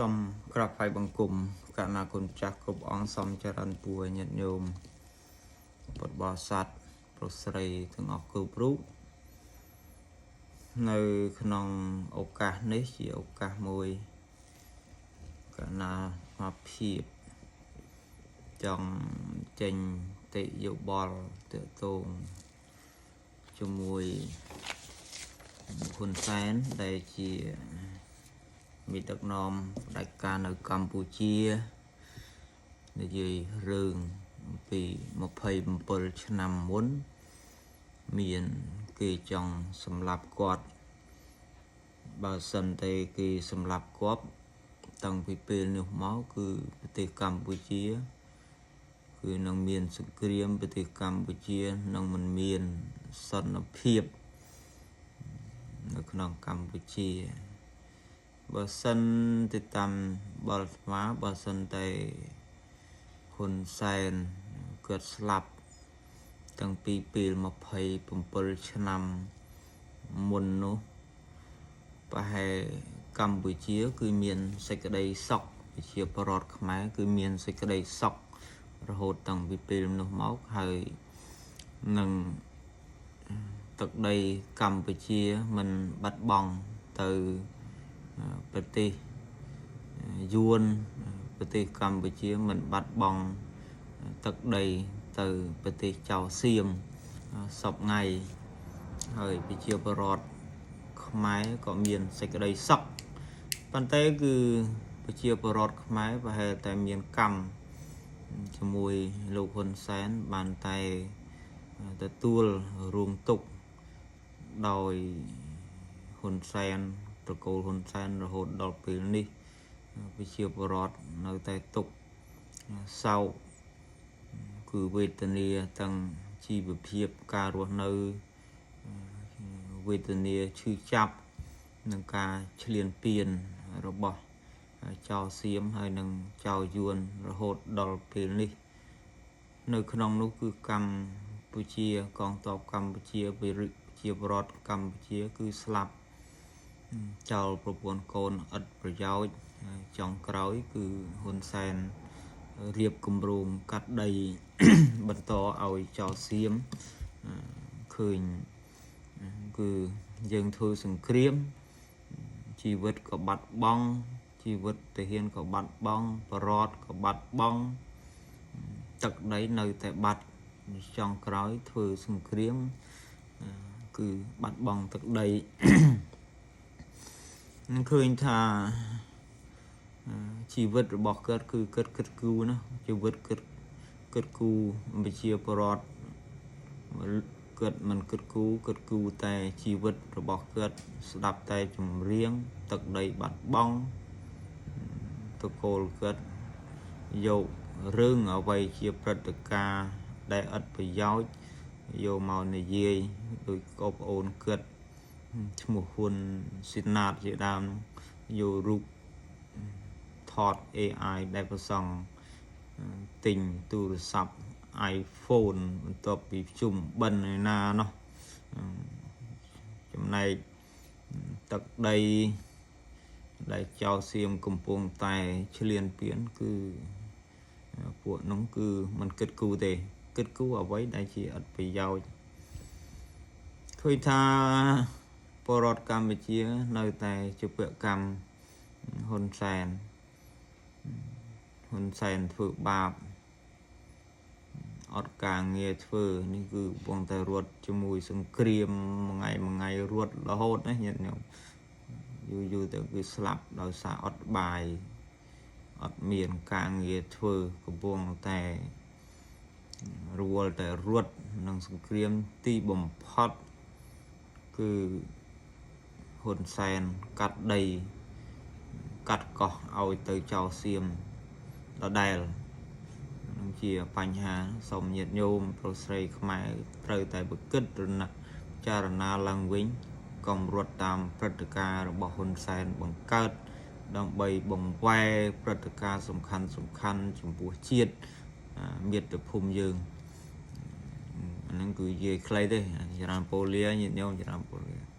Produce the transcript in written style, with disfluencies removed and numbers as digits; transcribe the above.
សូមក្រាបថ្វាយបង្គំករុណាគុណចាស់គ្រប់អង្គសូមចរន្តពួរញាតិញោមពុទ្ធបរិស័ទប្រុសស្រីទាំងអស់គ្រប់រូបនៅក្នុងឱកាសនេះជាឱកាសមួយករុណាមកភាពចង់ចេញតិយោបល់តកតងជាមួយហ៊ុនសែនដែលជាមេដឹកនាំផ្ដាច់ការនៅកម្ពុជានិយាយរឿងអំពី27ឆ្នាំមុនមានគេចង់សម្លាប់គាត់បើសិនតែគេសម្លាប់គាត់តាំងពីពេលនោះមកគឺប្រទេសកម្ពុជា គឺនឹងមានសង្គ្រាមប្រទេសកម្ពុជានឹងមិនមានសន្តិភាពនៅក្នុងកម្ពុជាបើសិនទៅតាមបលស្មាបើសិនតែហ៊ុនសែនគាត់ស្លាប់តាំងពីពេល27ឆ្នាំមុននោះប្រហែលកម្ពុជា គឺមានសេចក្តីសុខប្រជាពលរដ្ឋខ្មែរគឺមានសេចក្តីសុខរហូតតាំងពីពេលនោះមកហើយនឹងទឹកដីកម្ពុជាមិនបាត់បង់ទៅប្រទេសយួនប្រទេសកម្ពុជាមិនបាត់បង់ទឹកដីទៅប្រទេសចៅសៀមសពថ្ងៃហើយប្រជាពលរដ្ឋខ្មែរក៏មានសេចក្តីសុខប៉ុន្តែគឺប្រជាពលរដ្ឋខ្មែរប្រហែលតែមានកម្មជាមួយលោកហ៊ុនសែនបានតែទទួលរួងទុកដោយហ៊ុនសែនត្រកូលហ៊ុនសែនរហូតដល់ពេលនេះប្រជាពលរដ្ឋនៅតែទុកសោកគឺវេទនាទាំងជីវភាពការរស់នៅវេទនាឈឺចាប់នឹងការឈ្លានពានរបស់ចៅសៀមហើយនឹងចៅយួនរហូតដល់ពេលនេះ នៅក្នុងនោះគឺកម្ពុជាកងទ័ពកម្ពុជាប្រជាពលរដ្ឋកម្ពុជាគឺស្លាប់ចោលប្រពន្ធកូនឥតប្រយោជន៍ចុងក្រោយគឺហ៊ុនសែនរៀបគម្រោងកាត់ដី បន្តឲ្យចៅសៀមឃើញគឺយើងធ្វើសង្គ្រាមជីវិតក៏បាត់បង់ជីវិតទាហានក៏បាត់បង់បរតក៏បាត់បង់ទឹកដីនៅតែបាត់ចុងក្រោយធ្វើសង្គ្រាមគឺបាត់បង់ទឹកដី នឹងឃើញថាជីវិតរបស់គាត់គឺគិតគិតគូណាជីវិតគិតគិតគូប្រជាពលរដ្ឋគាត់មិនគិតគូគិតគូតែជីវិតរបស់គាត់ស្ដាប់តែចម្រៀងទឹកដីបាត់បង់តកូលគាត់យករឿងអ្វីជាព្រឹត្តិការណ៍ដែលឥតប្រយោជន៍យកមកនិយាយដោយកបអូនគាត់ឈ្មោះហ៊ុនស៊ីណាតជាដើមយករូបថត AI ដែលប្រសង់ទិញទូរស័ព្ទ iPhone បន្ទាប់ពីជុំបិណ្ឌឯណានោះចំណែកទឹកដីដែលចៅសៀមកំពុងតែឈ្លានពានគឺពួកនោះគឺមិនគិតគូរទេគិតគូរអ្វីដែលជាអត់ប្រយោជន៍ឃើញថាពលរដ្ឋកម្ពុជានៅតែជាពកម្មហ៊ុនសែនហ៊ុនសែនធ្វើបាបអត់ការងារធ្វើនេះគឺកំពុងតែរត់ជាមួយសង្គ្រាមមួយថ្ងៃមួយថ្ងៃរត់រហូតណាញាតិញោមយូរយូរទៅគឺស្លាប់ដោយសារអត់បាយអត់មានការងារធ្វើកំពុងតែរវល់តែរត់នឹងសង្គ្រាមទីបំផុតគឺហ៊ុនសែនកាត់ដីកាត់កោះឲ្យទៅចៅសៀមដដែលនឹងជាបញ្ហាសូមញាតិញោមប្រុសស្រីខ្មែរត្រូវតែប្រគិតរណចារណាឡើងវិញកុំរត់តាមព្រឹត្តិការណ៍របស់ហ៊ុនសែនបង្កើតដើម្បីបង្វែរព្រឹត្តិការណ៍សំខាន់សំខាន់ចំពោះជាតិមាតុភូមិយើងអាហ្នឹងគឺនិយាយខ្លីទេច្រើនពូលាញាតិញោមច្រើនពូលា។